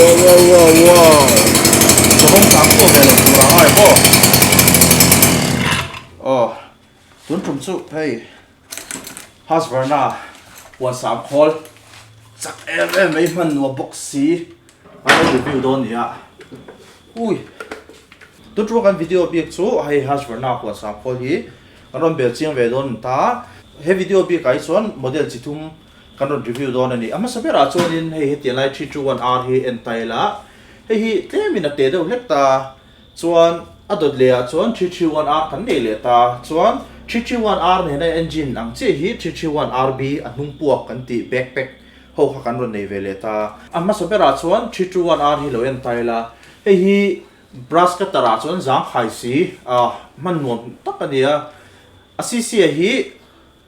Wow wow wow wow Savawm tlang pawh ve lo tur ang ai maw Aw tun tum chu hei Husqvarna huan sam khawl chak em em mai hman nuam bawk si a lo review dawn nia Ui tun tum a kan video bik chu hei Husqvarna huan sam khawl hi kan rawn bel chiang ve dawn ta he video bik ah hi chuan model chi thum Kan rawn review dawn a ni. A hmasa berah chuanin hei hetiang lai 321 R hi en ta ila, hei hi tlemin a teh deuh hlek ta. Chuan a dawt lehah chuan 331 R kan nei leh ta. Chuan 331 R nena engine ang chiah hi 331 RB a hnung puak kan tih backpack ho kha kan rawn nei ve leh ta. A hmasa berah chuan 321 R hi lo en ta ila, hei hi brush cutter ah chuan zangkhai si a hman nuam tak a ni a. A cc a hi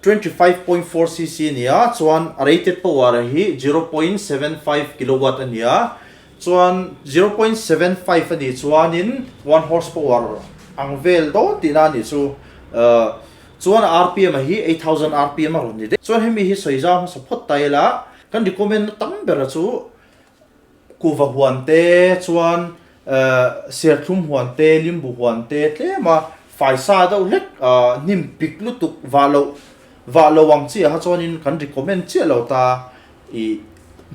25.4 cc a ni a, chuan a rated power hi 0.75 kilowatt a ni a, chuan 0.75 a nih chuanin one horsepower ang vel dawn tihna a nih chu. Chuan a rpm hi 8000 rpm a rawn ni daih. Chuan hemi hi sawi zau hmasa phawt ta ila, kan recommend na tam bera chu Kuhva huan te chuan serthlum huan te, limbu huan te tlem a faisa deuh hlek hnim pik lutuk vah loh vah lo ang chiah kha chuanin kan recommend chiah lo ta ih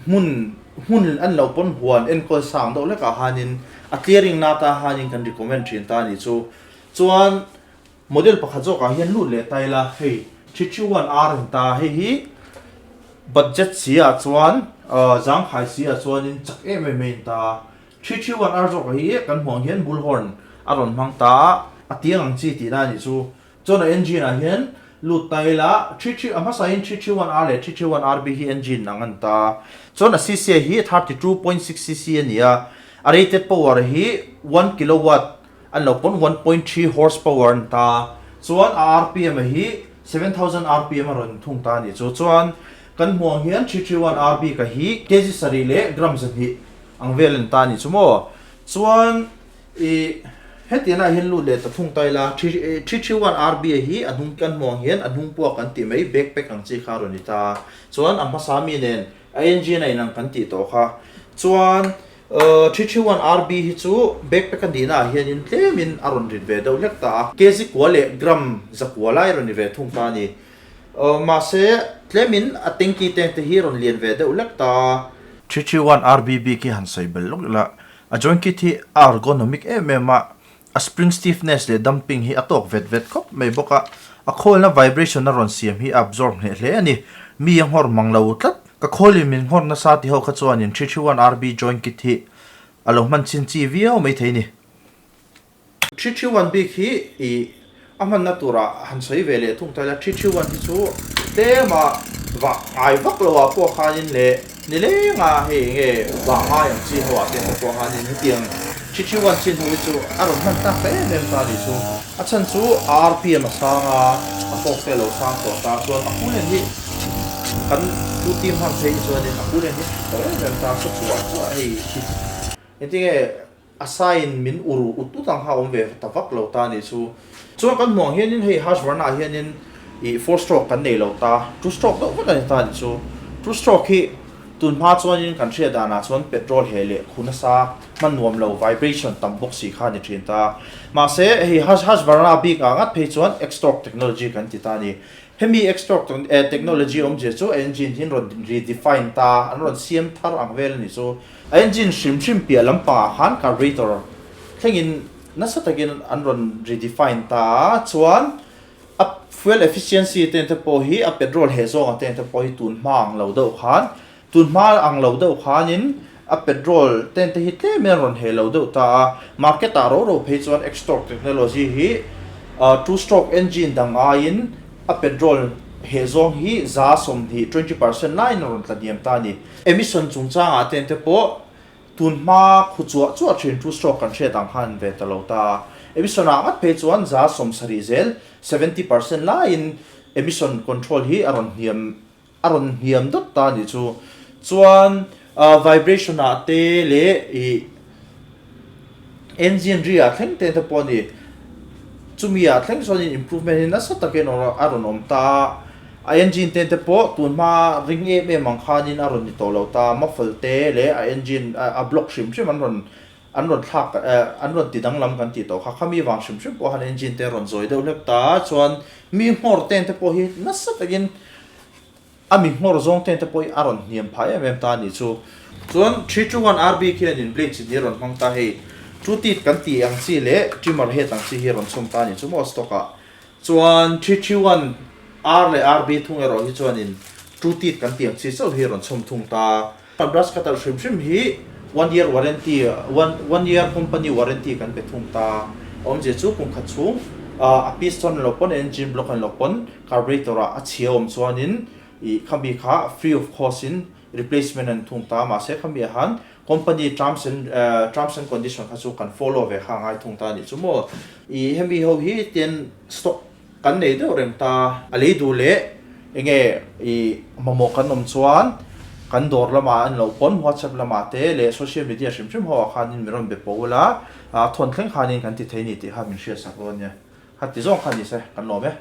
hmun hmun an lo pawn huan enkawl sang deuh hlekah khanin a clearing na atan khanin kan recommend thin ta a nih chu. Chuan Model pakhat zawkah hian lut leh ta ila hei 331 R a ni ta hei hi budget si ah chuan zangkhai si ah chuanin chak em em mai a ni ta 331 R zawkah hi kan hmuh ang hian bullhorn a rawn hmang ta a tiang ang chi tihna a nih chu chuan a engine ah hian lut ta ila 33 a hmasa in 331 R leh 331 RB hi engine ang a ni ta chuan a cc hi 32.6 cc a ni a a rated power hi one kilowatt An lo pawn 1.3 horse power an ta chuan a rpm a hi 7000 rpm a rawn thung ta a nih chu. Chuan kan hmuh ang hian 331 RB ka hi kg sarih leh gram 200 ang vel an ta a nih chu maw. Chuan ih hetiang ah hian lut leh ta thung ta ila 331 RB a hi a hnung kan hmuh ang hian a hnung puak kan tih mai backpack ang chi kha a rawn ni ta. Chuan a hmasa mi nen a engine a inang kan tih tawh kha. Chuan 331 RB hi chu backpack a nihna ah hianin tlemin a rawn rit ve deuh hlek ta a, kg kua leh gram zakua lai a rawn ni ve thung ta a ni. Mahse, tlemin a tanky tank te hi a rawn lian ve deuh hlek ta a. 331 RB bik hi han sawi belh lawk ila, a joint kit hi a ergonomic em em a, a spring stiffness leh damping hi a tawk vet vet khawp mai bawk a, a khawlna vibration a rawn siam hi a absorb hneh hle a ni. Mi a nghawr mang lo tlat. Ka khawlin min nghawr nasa ti ho kha chuanin 331 RB joint kit hi a lo hman chin chi viau mai thei ni. 331 bik hi i a hmanna turah han sawi ve leh thung ta ila, 331 hi chu tlema vah ngai vak lo ah pawh khanin leh nilenga hei enge vah ngai ang chi ho ah te pawh khanin hetiang 331 chin ho hi chu a rawn hman tak ta em em ta a nih chu. A chhan chu a rpm a sang a, a fawk te a lo sang tawh ta chuan a coolant hi kan two team hman phei hi chuanin a coolant hi tha tawh em em ta sa chuah chuah hei hi engtinge a sign min ur ut ut ang kha a awm ve ta vak lo ta a nih chu. Chuan kan hmuh ang hianin hei Husqvarna ah hianin ih four stroke kan nei lo ta, two stroke deuh vek a ni ta a nih chu. Two stroke hi tun hma chuanin kan hriat danah chuan petrol heh leh khu nasa hman nuam lo vibration tam bawk si kha a ni thin ta. Mahse hei Husqvarna bik ah ngat phei chuan X-Torque technology kan ti ta a ni. Hemi X-Torque technology awmzia chu a engine hi an rawn redefine ta, an rawn siam thar ang vel a nih chu. A engine hrim hrim piah lampangah khan carburetor thlengin nasa takin an rawn redefine ta a, chuan a fuel efficiency te te pawh hi a petrol heh zawnga te te pawh hi tun hma ang lo deuh khan tun hma ang lo deuh khanin a petrol te te hi tlemin an rawn heh lo deuh ta a, market ah ro ro phei chuan X-Torque technology hi two stroke engine dang aiin a petrol heh zawng hi 20% 20% laiin a rawn tla hniam ta a ni. Emission chungchangah te te pawh tun hma khu chuah chuah thin two stroke kan hriat ang khan ve ta lo ta. Emission ah ngat phei chuan 70% zel, 70%, laiin emission control hi a rawn hniam a rawn hniam dawt ta a nih chu. Chuan vibration ah te leh ih engine ri ah thleng te te pawh a ni. Chumi ah thleng chuanin improvement hi nasa takin a rawn awm ta a. A engine te te pawh tun hma ring em em ang khanin a rawn ni tawh lo ta, muffle te leh a engine a block hrim hrim an rawn an rawn thlak an rawn ti danglam kan tih tawh kha, khami vang hrim hrim pawh han engine te a rawn zawi deuh hlek ta, chuan mi nghawr ten te pawh hi nasa takin A mi nghawr zawng ten te pawh hi a rawn hniam phah em em ta a nih chu. Chuan 321 RB khianin blade chi hi a rawn hmang ta hei. Two teeth kan tih ang chi leh trimmer head ang chi hi a rawn chhawm ta a nih chu maw stock ah. Chuan 331 R leh RB thung erawh hi chuanin two teeth kan tih ang chi chauh hi a rawn chhawm thung ta. Brush cutter hrim hrim hi one year warranty, one one year company warranty kan pe thung ta. Awmzia chu kum khat chhung a piston lo pawn engine block an lo pawn carburetor ah a chhia awm chuanin ih khami kha free of cost in replacement an thung ta. Mahse khami ah han company terms and terms and condition kha chu kan follow ve kha a ngai thung ta a nih chu maw. Ih hemi ho hi tian stock Kan nei deuh reng ta. A lei duh leh enge i mamawh kan awm chuan kan dawr lamah an lo pawn WhatsApp lamah te leh social media hrim hrim ho ah khanin min rawn be pawh ula, thawn thleng khanin kan ti thei ni tih kha min hriatsak dawn nia. Kha ti zawng kha ni se kan lawm e.